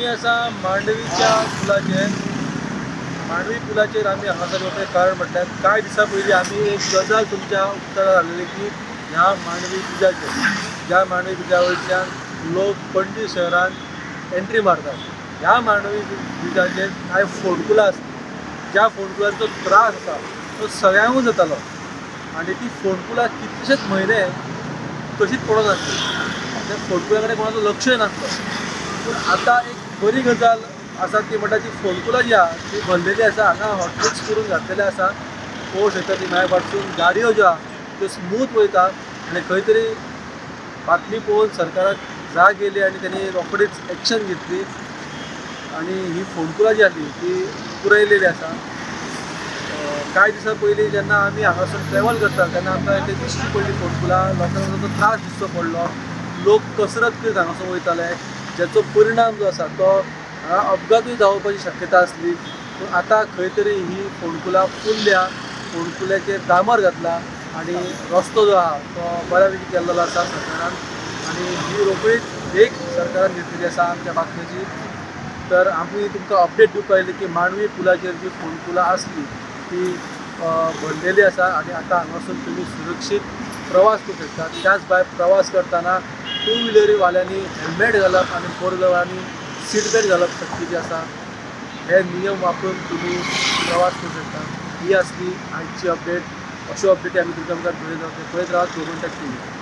आमी आसा मांडवीच्या पुलाचेर. मांडवी पुलाचेर आमी हांगासर येवपाचें कारण म्हटल्यार कांय दिसां पयलीं आमी एक गजाल तुमच्या उक्ताडार हाडलेली की ह्या मांडवी ब्रिजाचेर, ज्या मांडवी ब्रिजा वयल्यान लोक पणजी शहरांत एंट्री मारतात, ह्या मांडवी ब्रिजाचेर कांय फोंडकुलां आसली, ज्या फोंडकुलांचो त्रास आसा तो सगळ्यांकूच जातालो आनी ती फोंडकुलां कितलेशेच म्हयने तशीच पडून आसली. त्या फोंडकुलां कडेन कोणाचो लक्षय नासलो. पूण आतां एक बरी गजाल आसा ती म्हणटा ती फोंडकुलां जी आहा ती भरलेली आसा. हांगा हॉटमिक्स करून घातलेले आसा. पळोवंक शकता ती मागीर पासून गाडयो ज्यो आहा त्यो स्मूथ वयता आनी खंय तरी बातमी पळोवन सरकाराक जाग येयली आनी तेणी रोखडीच एक्शन घेतली आनी ही फोंडकुलां जी आसली ती पुरयलेली आसा. कांय दिसां पयलीं जेन्ना आमी हांगासून ट्रॅवल करता तेन्ना आमकां ते दिश्टी पडली फोंडकुलां. लोकांक ताचो त्रास दिसचो पडलो. लोक कसरत करीत हांगासून वयताले, ज्याचो परिणाम जो आसा तो हांगा अपघातूय जावपाची शक्यता आसली. पूण आतां खंय तरी ही फोंडकुलां पुरल्या, फोंडकुल्याचेर डांबर घातला आनी रस्तो जो आहा तो बऱ्या पैकी केल्लो आसा सरकारान आनी ही रोखडीच एक सरकारान घेतलेली आसा आमच्या बातमेची. तर आमी तुमकां अपडेट दिवपाक आयले की मांडवी पुलाचेर जी फोंडकुलां आसली ती भरलेली आसा आनी आतां हांगासून तुमी सुरक्षीत प्रवास करूं शकता. त्याच भायर प्रवास करतना टू व्हिलरीवाल्यांनी हेल्मेट घालप आनी फोर व्हिलरवाल्यांनी सीट बेल्ट घालप सक्तीचें आसा. हे नियम वापरून तुमी प्रवास करूं शकता. ही आसली आयची अपडेट. अश्यो अपडेटी आमी तुमच्या मुखार पळयत राहत गोमंतक टीव्ही.